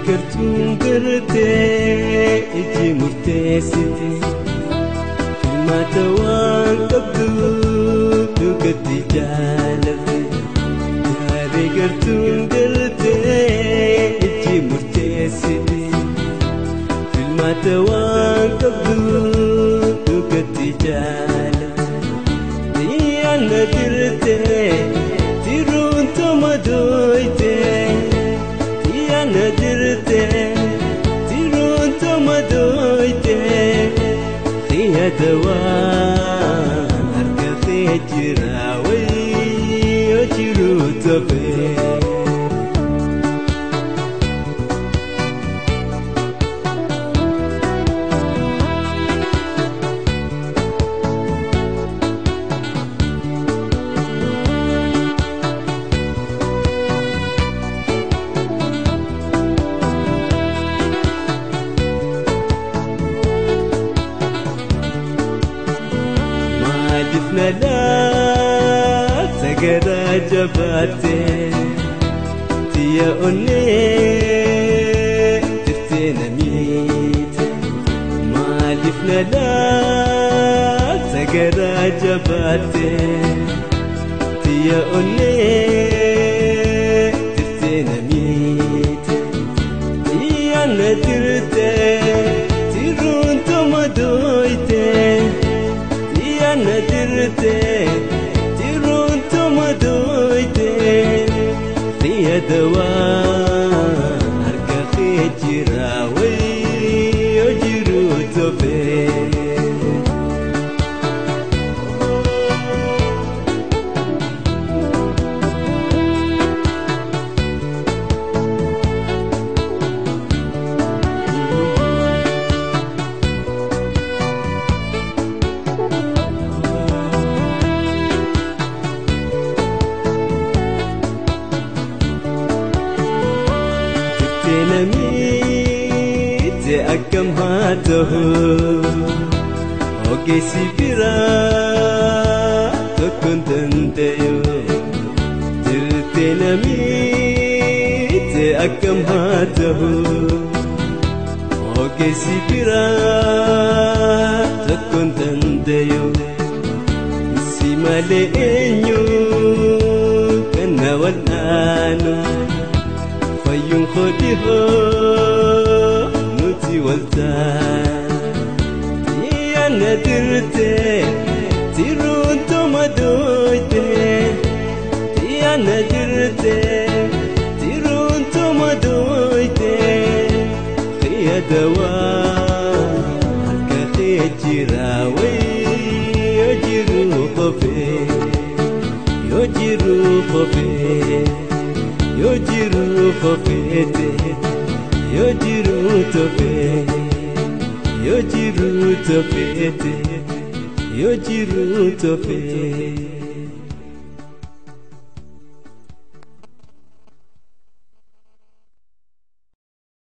Gartuun gartee iji murteessite filmaata waan qabdu dhugatti jaalatte yaadee gartuun gartee iji murteessite filmaata waan qabdu dhugatti jaalatte xiyyaana dirtee tiruun tomadoyte. Nadirte tirun tomadoyte khiya dawaan harka khee jira wayo jiru tofe. Nalaa sagaraa jabaatee tiyya onnee jirtee namiite maaliif nalaa sagaraa jabaatee tiyya onnee jirtee namiite tiyya na dirtee tiruun tomadoyte. Nadirte tirun tomadoyte khiya dawaan harka khee jira wayo jiru tofe. Namiite akkam haa ta'u ogeessi biraa tokkoon danda'u jirte namiite akkam haa ta'u ogeessi biraa tokkoon danda'u si malee eenyu kan na wal'aanu. Fayyuun kodhihoo nuti waltaan xiyyaana dirtee tiruun tomadoyte xiyyaana dirtee tiruun tomadoyte xiyya dawaa harka kee jira wayo jiru qofee yoo jiru qofee. Yoo jiru qofeete yoo jiru tofee yoo jiru tofeete yoo jiru tofee.